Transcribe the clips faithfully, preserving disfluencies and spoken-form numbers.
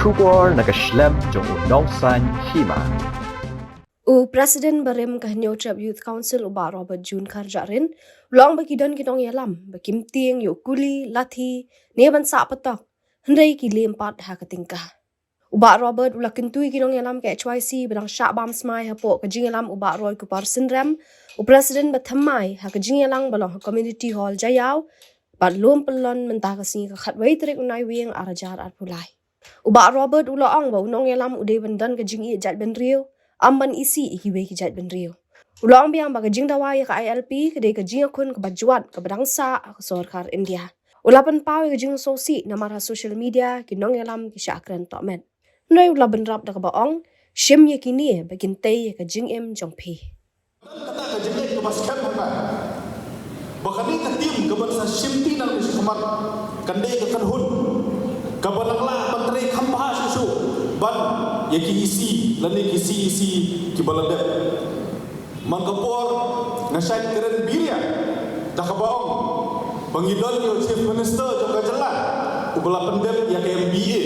Khubor na ka shlem jong u Nongsaiñ Hima. U President barim ka Hynñiewtrep Youth Council, u Bah Robert June Kharjahrin, u la ong ba ki don ki nongïalam ba kim tieng ïa u kuli, lathi, ne ban sah patok, hynrei ki liem pat ha ka tyngka. U Bah Robert u la kyntu ïa ki nongïalam ka H Y C ba dang shah bam smai hapoh ka jingïalam u Bah Roy Kupar Synrem, u President ba thymmai, ha ka jingïalang ba long ha Community Hall Jaïaw, bad lum pyllun mynta ka sngi ka khatwei tarik u Naiwieng ar hajar arphew lai. U Bah Robert u la ong ba u nongïalam u dei ban don ka jingïeit jaitbynriew, ym ban isih ïa kiwei ki jaitbynriew. U la ong biang ba ka jingdawa ïa ka I L P ka dei ka jingïakhun kaba jwat kaba dang sah ha ka sorkar India. U la pynpaw ïa ka jingsngewsih namar ha social media ki nongïalam ki shah kren tohmet. Hynrei u la bynrap da kaba ong, shim ïa kine ba kin tei ïa ka jingim jong phi. Kata ka jingngeit kaba skhem ha nga ba kane ka tim kaban sa shimti nangne shakhmat kan dei ka kynhun kaba nang lah ban trei kham bha shuh shuh ban ïa ki E C lane ki C E C kiba la dep. Man ka por nga shait kren biria da kaba ong ba ngi don ïa u Chief Minister jong ka jylla uba la pyndep ïa ka M B A.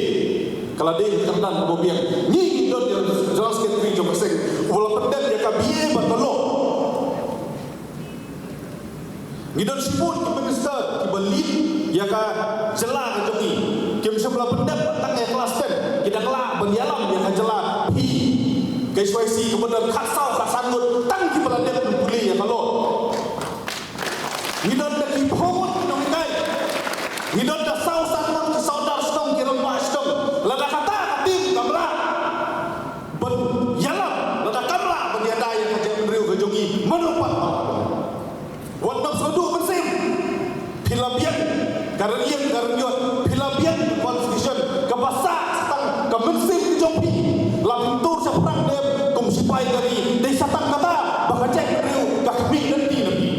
Ka la dei ka kyrdan kaba biang. Ngi ngi don ïa u General Secretary jong ka seng uba la pyndep ïa ka B A bad ka law. Ngi don shibun ki minister kiba lead ïa ka jylla ka jong ngi. Kim shym la pyndep tang ïa klas ten, ki dang lah ban ïalam ïa ka jylla. Phi ka H Y C kaba don khatsaw khatsan ngut tang kiba la dep pule ïa ka law. Ngi don da ki phew ngut ki nonghikai. Ngi don da saw san ngut ki sordar shnong, ki rangbah shnong. Lada kata ka tim kam lah ban ïalam, lada kam lah ban ïada ïa ka jaitbynriew ka jong ngi, mano pat? Wat nym sngewduh mynsiem. Phi la biang ka rynïeng ka rynïot, phi la biang ka constitution kaba sah sa tang ka mynsiem ka jong phi. La phim tur shaphrang ne em kum shipai ka ri, dei sa tang kata ba ka jaitbynriew ka khmih lynti na phi.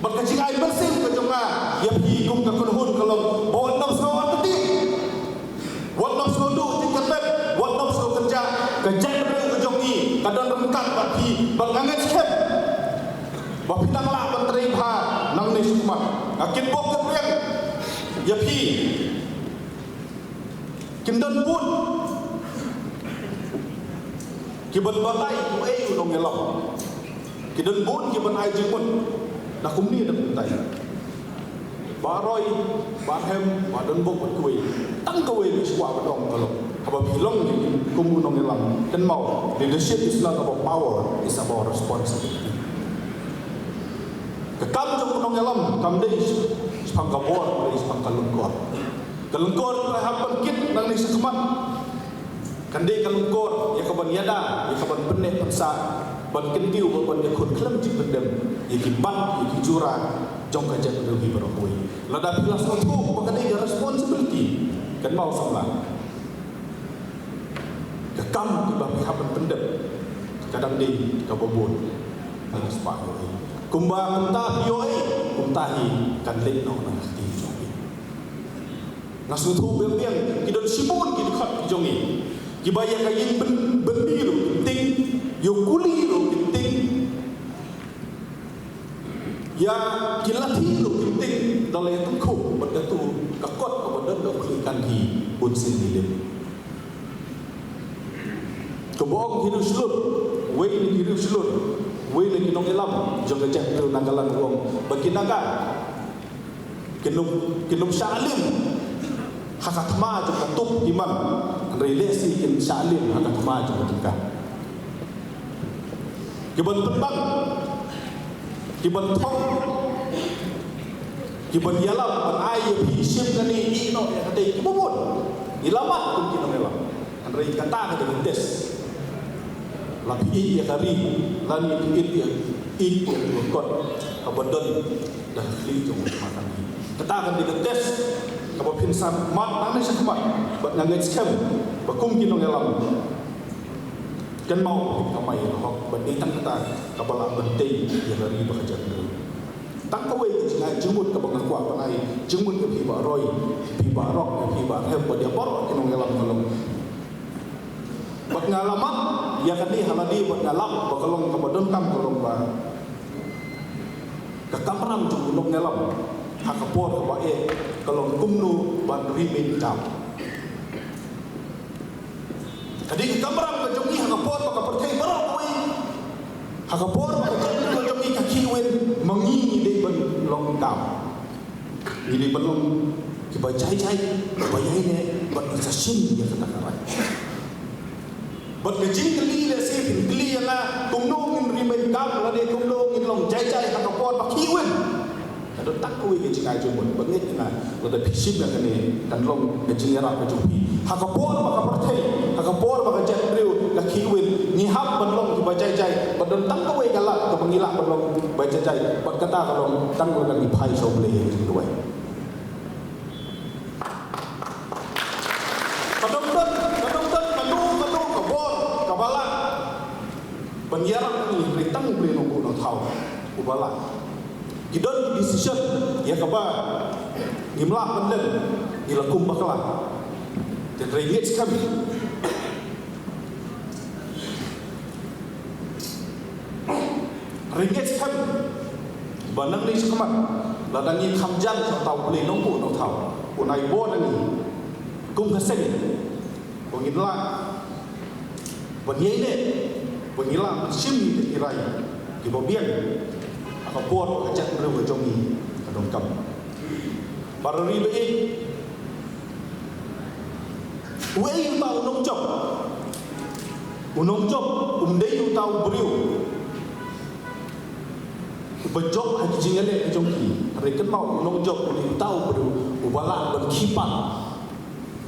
Bad ka jingai mynsiem ka jong nga ïa phi kum ka kynhun ka long ba wat nym sngew artatien, wat nym sngewduh jingkyrmen, wat nym sngew kynjah. Ka jaitbynriew ka jong ngi ka don ryngkat bad phi bad nga ngeit skhem ba phin nang lah ban trei bha nangne shakhmat. Nga kitbok kitrwiang ïa phi. Kin don bun kiban batai uei u nongïalam. Ki don bun kiban ai jingmut na kumne na kumtai. Bah Roy, Bah Hem, Bah Donbok bad kiwei. Tang kawei ngi shu kwah ban ong ka long, haba phi long kum u nongïalam, kynmaw, leadership is not about power, it's about responsibility. Ka kam jong u nongïalam kam dei shaphang ka bor, kam dei shaphang ka lyngkor. Ka lyngkor ka la hap ban kit nangne shakhmat. Kan dei ka lyngkor ïa kaban ïada, ïa kaban pynneh pynsah, ban kyntiew bad ban ïakhun khlem jingpyndem ïa ki mat, ïa ki jura jong ka jaitbynriew hi baroh kawei. Lada phi la sngewthuh ba ka dei ka responsibility, kynmaw samla, ka kam kaba phi hap ban pyndep ka dang dei kaba bun. Nga spah ïohi kumba kumta phi ïohi, kumta hi kan leit noh na ka kti jong phi. Nga sngewthuh biang biang ki don shibun ki dkhot ki jong ngi kiba ïa ka ïing byn-, byndi ruh kim tieng, ïa u kuli ruh kim tieng, ïa ki lathi ruh kim tieng, da la ïa tyngkhuh bad katu ka kot kaba don da u khlieh kan hi bun sien hi lem. Kaba ong ki riewshlur, wei na ki riewshlur, wei na ki nongïalam jong ka jaitbynriew Nagaland u ong ba ki Naga kin ym, kin ym shah lim ha ka thma jong ka tup ki man, hynrei lehse kin shah lim ha ka thma jong ka tyngka. Kiban pynbang, kiban thok, kiban ïalam ban ai ïa phi shim kane, ïeh noh ïa katei, kiba bun. Ngi la mad kum ki nongïalam. Hynrei kata ka dei ka test. La phi ïeit ïa ka ri, lane phi ïeit ïa, ïeit ïa ka kot kaba don da ka khlieh jong ka thma kane. Kata ka dei ka test kaba phin sa mad nangne shakhmat. Bad nga ngeit skhem ba kum ki nongïalam, kynmaw ba phin kamai ïa ka hok, bad dei tang kata kaba lah ban tei ïa ka ri bad ka jaitbynriew. Tang kawei ka jingai jingmut kaba nga kwah ban ai jingmut ïa phi Bah Roy, ïa phi Bah Rok, ïa phi Bah Rhem, bad ïa baroh ki nongïalam ka long. Bad nga la mad ïa kane ha lade bad nga lap ba ka long kaba donkam, ka long ba ka kamram jong u nongïalam ha ka por kaba eh ka long kumno ban remain calm. Ka dei ka kamram ka jong ngi ha ka por ba ka pyrthei baroh kawei, ha ka por ba ka jong ngi ka jong ngi ka khih win, ma ngi ngi dei ban long kam. Ngi dei ban long kiba jai jai, kiba ïaineh, bad ngi sa shim ïa kata ka rai. Bad ka jingkylli lehse phin kylli ïa nga kumno ngin remain calm lane kumno ngin long jai jai ha ka por ba khih win. Ka don tang kawei ka jingai jingmut ba ngeit ïa nga lada phi shim ïa kane kan long ka jingïarap ka jong phi. Ha ka por ba ka pyrthei, ha ka por ba ka jaitbynriew ka khih win, ngi hap ban long kiba jai jai. Bad don tang kawei ka lad kaba ngi lah ban long ba jai jai. Bad kata ka long tang ba ngi phai sha U Blei ïa ka jingduwai. Ka dang don, ka dang don, ka dang, ka dang, ka bor, kaba lah ban ïarap ïa ngi, hynrei tang U Blei Nongbuh Nongthaw uba lah. Ki don ki decision ïa kaba ngim lah ban len, ngi la kum bakla. Te hynrei ngeit skhem, hynrei ngeit skhem ba nangne shakhmat, lada ngi kham jan sha uta U Blei Nongbuh Nongthaw, un ai bor na ngi kum ka seng ba ngin lah ban ïaineh, ba ngin lah ban shim ïa ki rai kiba biang ha ka por ka jaitbynriew ka jong ngi ka donkam. Para ri ba ïeit, uei uta u nongjop? U nongjop um dei uta u briew uba jop ha ki jingïaleh ki jong ki. Hynrei kynmaw, u nongjop u dei uta u briew uba lah ban khie pat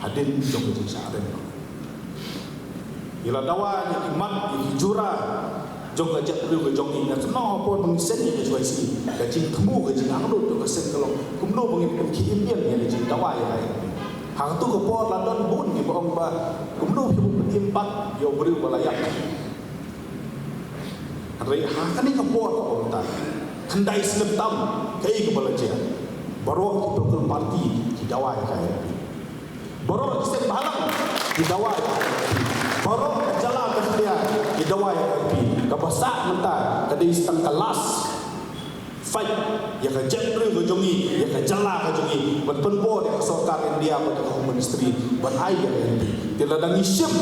hadien jong ka jingshah rem. Ngi la dawa ïa ki mat, ïa ki jura jong ka jaitbynriew ka jong ngi. Nga sngewthuh ha por ba ngi seng ïa ka H Y C, ka jingthmu, ka jingangnud jong ka seng ka long kumno ba ngin pynkhie im ïa ka jingdawa ïa ka. Ha kato ka por la don bun kiba ong ba kumno phi pynkhie im pat ïa u briew ba la ïap. Hynrei ha kane ka por ka ong ta, khyndai snem tam, kaei kaba la jia? Baroh ki political party ki dawa ïa ka I L P. Baroh ki seng bhalang ki dawa ïa ka I L P. Baroh ka jylla ka India ki dawa ïa ka I L P. Kaba sah mynta ka dei tang ka last fight ïa ka jaitbynriew ka jong ngi, ïa ka jylla ka jong ngi, ban pynbor ïa ka sorkar India bad ïa ka Home Ministry ban ai ïa ka I L P. Te lada ngi shim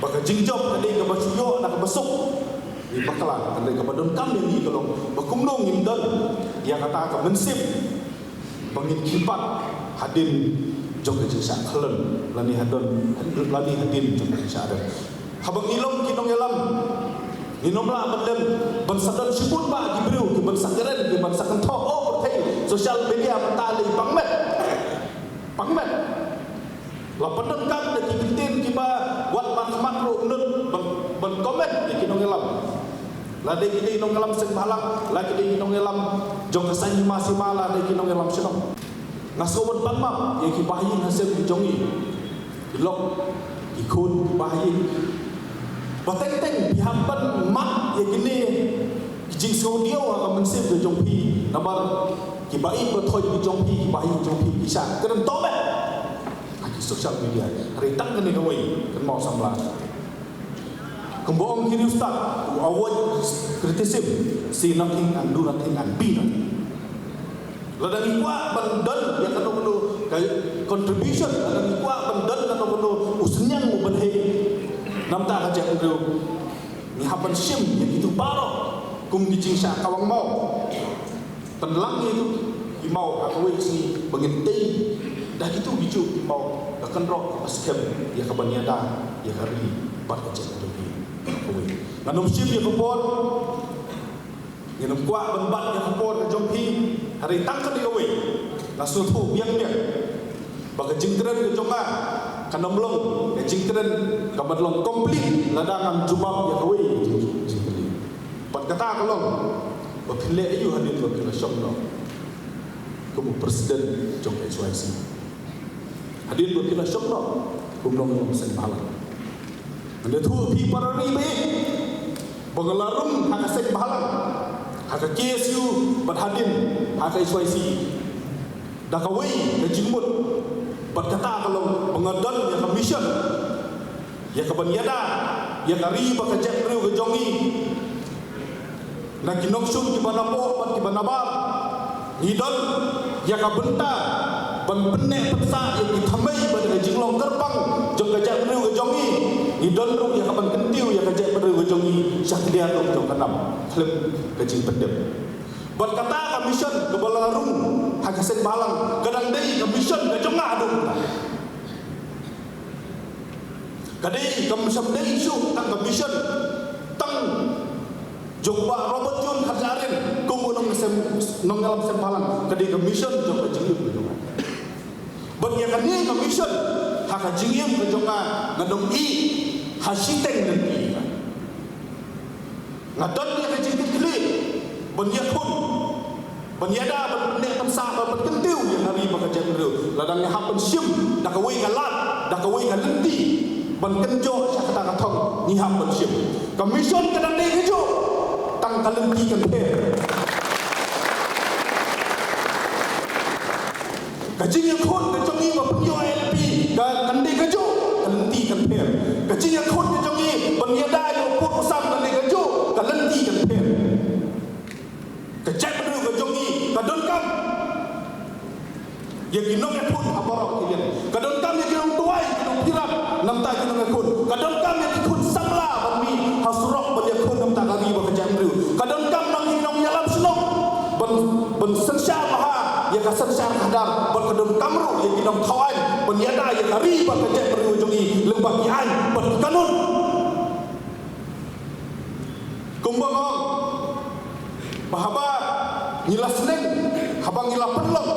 ba ka jingjop ka dei kaba shu ïoh na kaba suk, ngi bakla. Hynrei kaba donkam ïa ngi ka long ba kumno ngin don ïa kata ka mynsiem ba ngin khie pat hadien jong ka jingshah khlem, lane hadon, lane hadien jong ka jingshah rem. Haba ngi long ki nongïalam, ngin ym lah ban lem ban sa don shibun bah ki briew kiban sa kren, kiban sa kynthoh, oh pyrthei, social media mynta lei pang met. Pang met. La pyndonkam da ki kyntien kiba wat markhmat ruh nud ban, ban comment ïa ki nongïalam. La dei ki dei nongïalam seng bhalang, la ki dei ki nongïalam jong ka saiñ hima sima, la dei ki nongïalam shnong. Nga sngewbha ban map ïa ki bahaïing hasem ki jong ngi, ki lok, ki khun, ki bahaïing. Ba teng teng phi hap ban map ïa kine ki jingsngewdiaw ha ka mynsiem ka jong phi, namar ki ba-ïeit ba-thoiñ ki jong phi, ki bahaïing jong phi ki shah kren tohmet ha ki social media. Hynrei tang kane kawei, kynmaw samla. Kumba ong ki riewstad, to avoid criticism, say nothing and do nothing and be nothing. Lada ngi kwah ban don ïa kano kano ka contribution, lada ngi kwah ban don kano kano u synñiang u ban heh na bynta ka jaitbynriew, ngi hap ban shim ïa kito baroh kum ki jingshah kawang maw. Pynlang ïa kito ki maw ha kawei ka sngi ba ngin tei da kito kijuh ki maw ka kynroh kaba skhem ïa kaban ïada ïa ka ri bad ka jaitbynriew. Kawei, ngan ym shim ïa ka por, ngin ym kwah ban bat ïa ka por ka jong phi. Hynrei tang kane kawei, nga sngewthuh biang biang ba ka jingkren ka jong nga kan ym long ka jingkren kaba long complete lada ngam jubab ïa kawei ka jing, jingkylli. Bad kata ka long ba phin leh aïu hadien ba phi la shong noh kum u president jong ka H Y C, hadien ba phi la shong noh kum u nongïalam seng bhalang. Ngan ïathuh ïa phi para ri ba-ïeit ba nga la rung ha ka seng bhalang, ha ka K S U bad hadien ha ka H Y C da kawei ka jingmut. Bad kata ka long ba nga don ïa ka mission ïa kaban ïada ïa ka ri bad ka jaitbynriew ka jong ngi. Na ki nongshun kiba napoh bad kiba nabar, ngi don ïa ka bynta ban pynneh pynsah ïa ki thymmei bad ïa ka jinglong kyrpang Ngi don ruh ïa ka ban kyntiew ïa ka jaitbynriew ka jong ngi sha khlieh ruh jong ka nam khlem ka jingpyndep. Bad kata ka mission kaba la rung ha ka seng bhalang ka dang dei ka mission ka jong nga haduh mynta. Ka dei kam shym dei shuh tang ka mission tang jong Bah Robert John Kharjahrin kum u nongïalam seng bhalang, ka dei ka mission jong ka jingim ka jong nga. Bad ïa kane ka mission ha ka jingim ka jong nga, nga dang ïohi ha shiteng lynti. Nga don ïa ka jingkitkhlieh ban ïakhun, ban ïada, ban pynneh pynsah, ban pynkyntiew ïa ka ri bad ka jaitbynriew. Lada ngi hap ban shim da kawei ka lad, da kawei ka lynti ban kynjoh sha kata ka thong, ngi hap ban shim. Ka mission ka dang dei kajuh, tang ka lynti kan pher. Ka jingïakhun ka jong ngi ba pynïoh I L P ka, kan dei kajuh, ka lynti kan pher. Ka jingïakhun ka jong ngi ban ïada ïa u pud u sam kan dei kajuh, ka lynti kan pher. Ka jaitbynriew ka jong ngi ka donkam ïa ki nongïakhun ha baroh ki liang. Ka donkam ïa ki nongduwai, ki nongpyrshah, namar ki nongïakhun. Ka donkam ïa ki khun samla ban mih ha surok ban ïakhun namar ka ri bad ka jaitbynriew. Ka donkam nong ki nongïalam shnong ban, ban synshar bha ïa ka synshar khadar, bad ka donkam ruh ïa ki nongthaw aiñ ban ïada ïa ka ri bad ka jaitbynriew jong ngi lyngba ki aiñ bad ki kanun. Kumba nga ong ba haba ngi la sneng, haba ngi la pynlong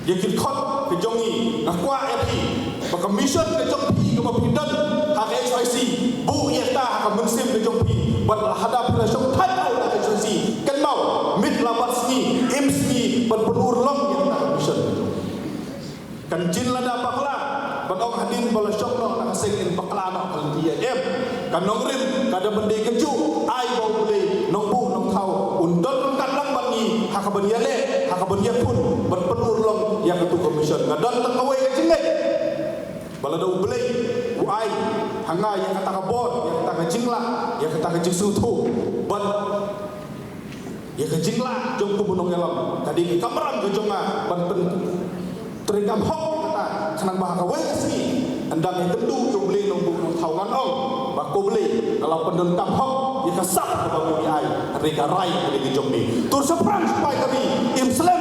ïa ki dkhot ka jong ngi, nga kwah ïa phi ba ka mission ka jong phi kaba phi don ha ka H Y C, buh ïa kata ha ka mynsiem ka jong phi, bad lada phi la shong thait ruh ha ka H Y C, kynmaw, miet la bad sngi, im sngi ban pynurlong ïa kata ka mission ka jong phi. Kan jin lada bakla ban ong hadien ba la shong noh na ka seng in bakla noh ka lynti ïa, em. Ka nongrim ka da ban dei kajuh, ai ba U Blei Nongbuh Nongthaw un don ryngkat lang bad ngi ha ka ban ïaleh, ha ka ban ïakhun, ban pynurlong ïa katu ka mission. Nga don tang kawei ka jingngeit ba lada U Blei u ai ha nga ïa kata ka bor, ïa kata ka jinglah, ïa kata ka jingsngewthuh, ban ïa ka jinglah jong u nongïalam, ka dei ka kamram ka jong nga ban pyntreikam hok ïa kata, khnang ba ha kawei ka sngi ynda nga ïakynduh ïa U Blei Nongbuh Nongthaw ngan ong ba ko Blei nga la pyndonkam hok ïa ka sap kaba me ai, hynrei ka rai ka dei ka jong me. To shaphrang sha ka ri, im slem